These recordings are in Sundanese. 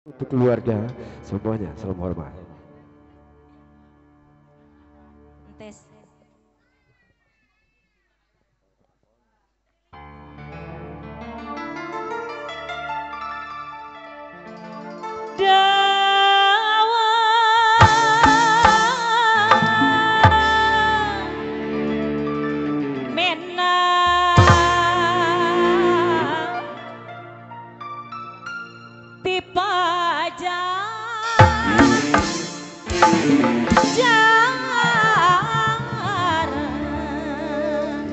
Untuk keluarga semuanya, salam hormat. Tes. Dawa mena tipaja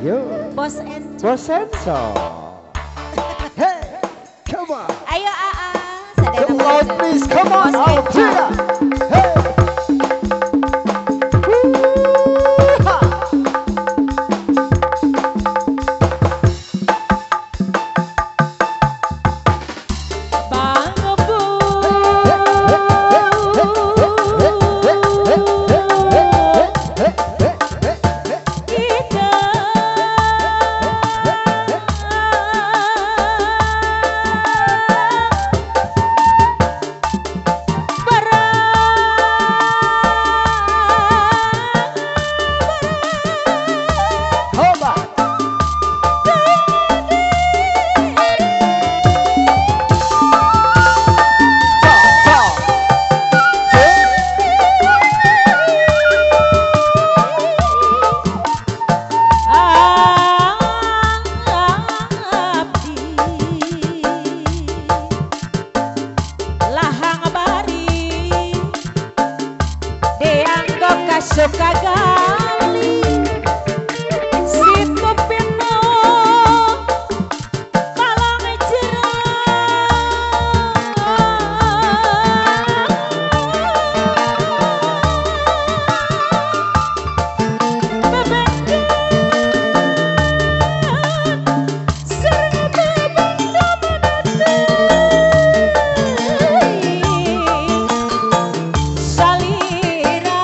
Yo, Bos Enco. Bos Enco. Hey, come on. Ayo AA. Come on, please, come on, out here. Hey. Suka gali situ pino palang jerang bebengkan serta benda menanti salira.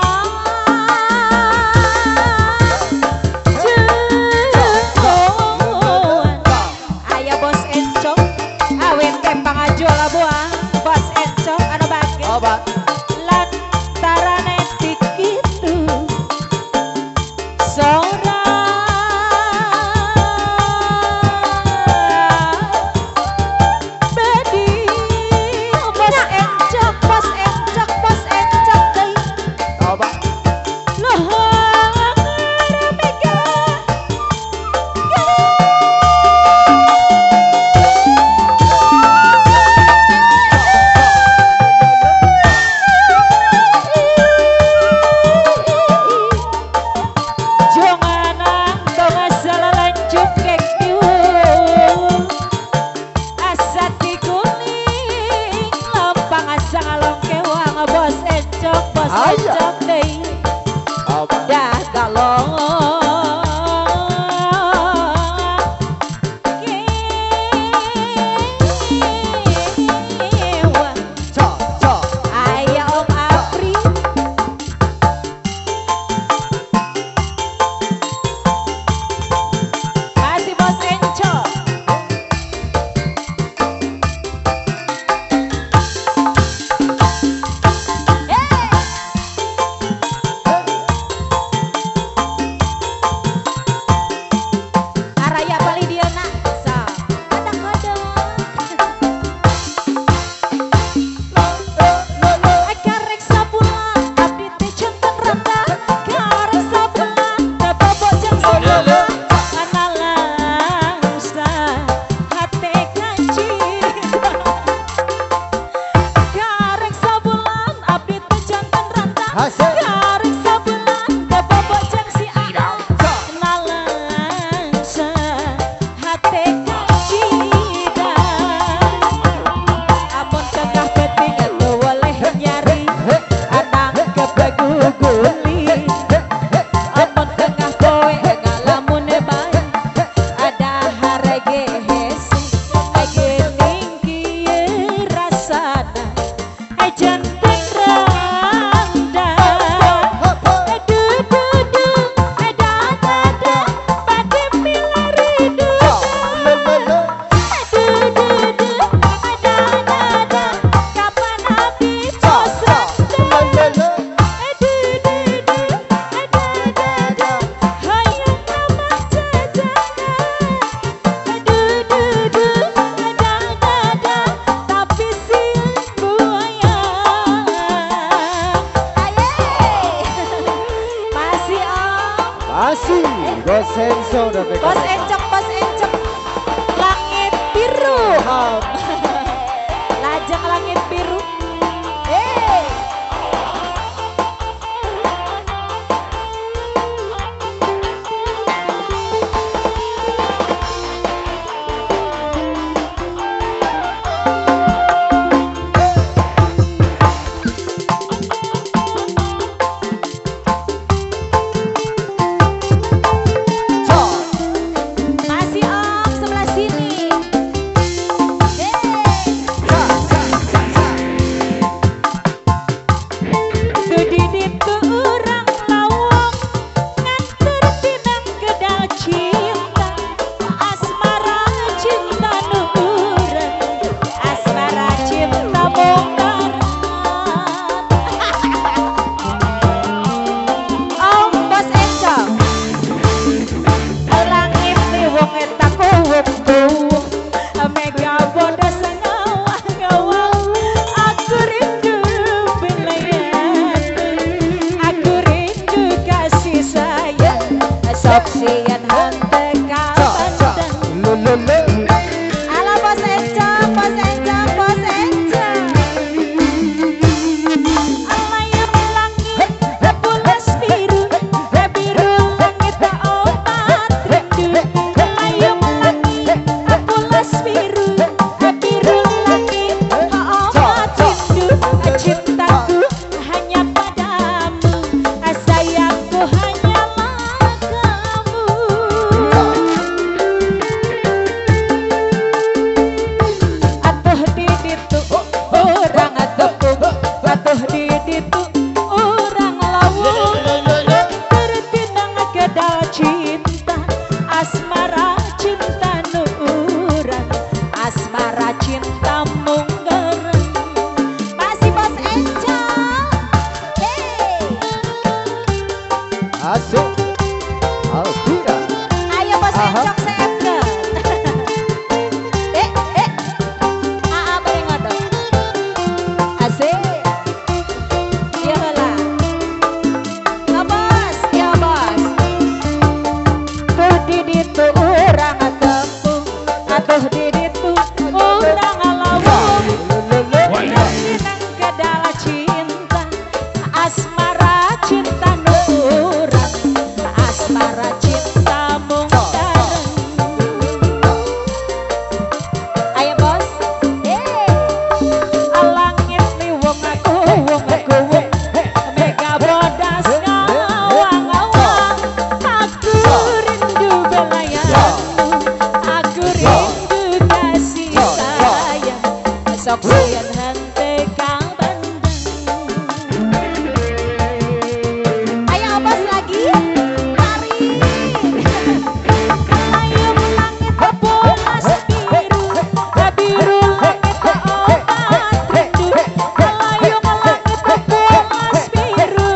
Dah galong kewa. Ayah Om Apri. Kasih Bos Enco. Kapan Bos Enzo udah pegang. Bos Encok, Bos Encok. Langit biru. Lajang langit biru. Hey. Sian hante kabandang. Ala Bos Encok, Bos Encok, Bos Encok. Alayam langit bulas biru, biru langit obat rindu. Alayam langit bulas biru, biru langit obat rindu. Cintaku hanya padamu, sayangku hanya. Cinta asmara cinta nuran, asmara cinta munggaran. Masih Bos Encok. Hey. Asik. Alvira. Ayo Bos Encok CFG. Aa bareng ngodok. Asik. Iya lah. Bos, ya bos. Di urang tepung, atuh di ditu urang lawung. Nang kedal cinta, asmara cinta nurang, asmara cinta mungkareng. Ayo bos, langit liwung aku, wong aku, mega bodas ngawang-ngawang. Aku rindu belayanmu, aku rindu kasih sayang. Sok sian hante kang bandeng. Ayo bos lagi, mari. Ayo langit bolas biru, biru langit obat rindu. Ayo langit bolas biru,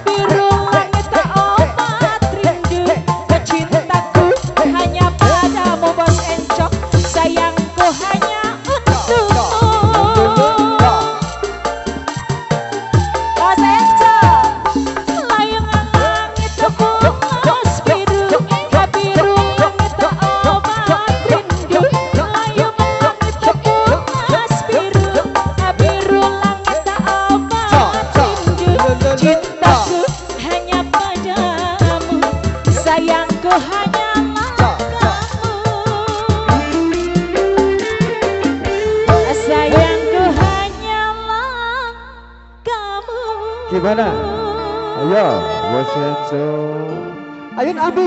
biru langit obat rindu. Cintaku hanya padamu Bos Encok, sayangku hanya untukmu. Bos Encok, layang langit bolas biru, biru langit obat rindu. Layang langit bolas biru, biru langit obat rindu. Cintaku hanya padamu, sayangku hanyalah kamu. Sayangku hanyalah kamu. Gimana? Ayo, Bos Enzo. Ayo Abi.